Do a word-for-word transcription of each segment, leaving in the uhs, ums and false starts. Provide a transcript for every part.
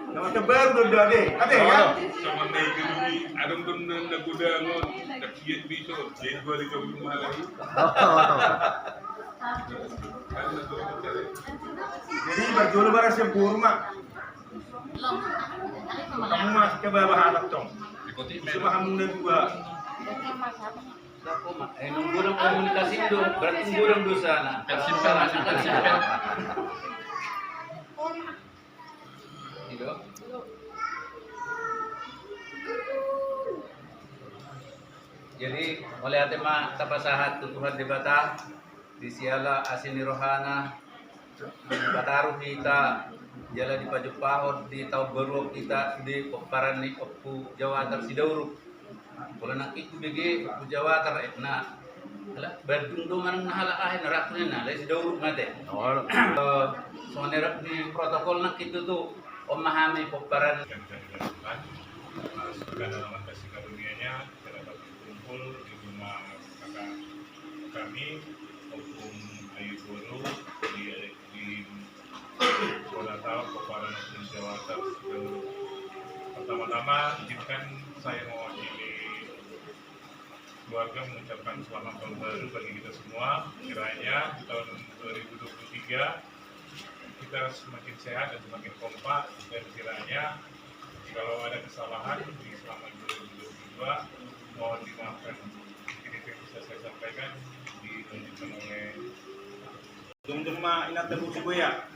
Nama terbaru do ade, ade ya. Sama naik dulu, ada pun nagodangon, tak siap bisa, jadi gua di jauh malam. Jadi berjolo barang sempurna. Kamu mas coba bahan tong. Coba kamu dan dua. Eh, nunggu dong komunikasi itu, berarti nunggu dong dosa, nah. Kan simpen, kan simpen. Gitu. Jadi, mauliate ma tapasahat tu Tuhan Debata, di siala asi ni rohana, pataru hita, jala dipajumpahon di taon baru on hita, di pomparan ni Ompu Jawatar Sidauruk. Molo nangkin hubege Ompu Jawatar, eh, na, ala, Badung do manang na halak aha na rap ni na, alai Sidauruk mate. Oh. Eh, songon na rap ni protokol nangkin tutu, on ma hami pomparan. Yang bisa dilakukan, eh, sebagai alamat kasih karunia-Nya, kita dapat berkumpul di rumah kakak kami, Ompu Ayu Boru, di, di Kota Tahu, Kabupaten Sulawesi Selatan. Pertama-tama, izinkan saya mewakili keluarga mengucapkan selamat tahun baru bagi kita semua. Kiranya di tahun dua ribu dua puluh tiga kita semakin sehat dan semakin kompak, dan kiranya kalau ada kesalahan di selama dua ribu dua puluh dua, mohon dimaafkan. Mungkin itu yang bisa saya sampaikan, dilanjutkan oleh Jom-jom ma inanta boru si Boya.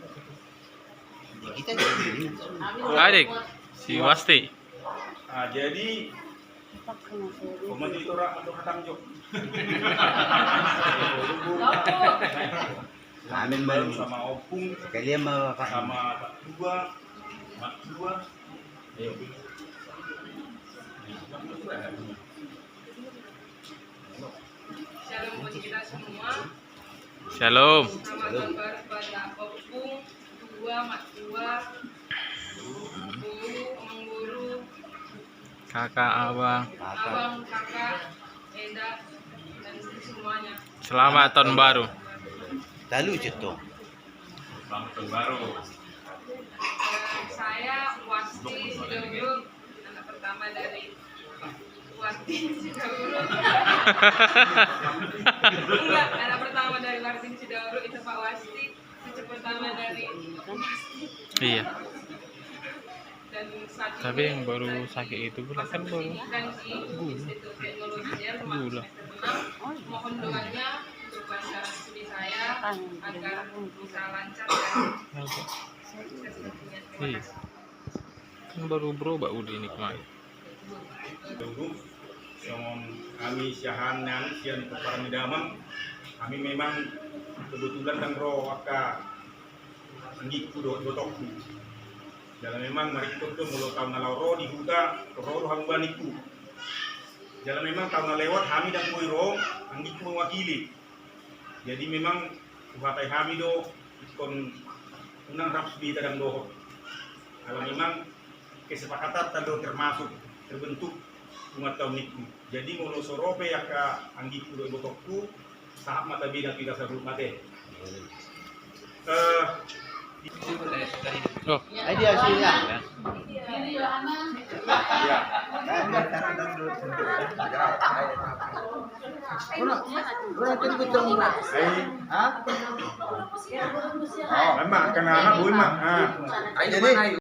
Adik, si Wasti. Ah, jadi, komandan itu rak mandok hatang jo. Amin, Bang. Sama Opung. Sekalian, Bang, Pak. Sama Pak Dua, Mak Dua. Ayo. Shalom buat kita semua. Shalom. Selamat tahun baru kepada Opung, Dua, Mak Dua, Guru, Amang Guru, kakak, abang, abang, kakak, eda, dan semuanya. Selamat tahun baru. Lalu ceto. Selamat tahun baru. Eh, saya Wasti Sidauruk, anak pertama dari Wartin Sidauruk. Enggak, anak pertama dari Wartin Sidauruk itu Pak Wasti, cucu pertama dari Om Wasti. Iya. Dan saat ini saya sedang pendidikan di Institut Teknologi Jarum Malam semester enam. Mohon doanya untuk lancaran studi saya agar bisa lancar dan sukses tentunya. Terima kasih. Kan baru berubah udah ini kemarin. Dulu, songon hami siahaan nang sian pomparan ni damang, hami memang kebetulan ndang ro angka anggingku dohot ibotongku. Jala memang maringkot do molo taon na laho ro di huta, ro do hamu ba ningku. Jala memang taon na lewat hami ndang boi ro, anggingku mewakili. Jadi memang huhatai hami do, ingkon unang rap sude hita ndang dohot. Ala memang kesepakatan ta do termasuk terbentuk ungat taon ningku. Jadi molo so ro pe angka anggingku dohot ibotongku, sahat ma tabege tu hita saluhut ma ate. Eh, oh. Ai dia sih ya. Iya. Hah? Oh, memang kena anak bui mah. Ah. Jadi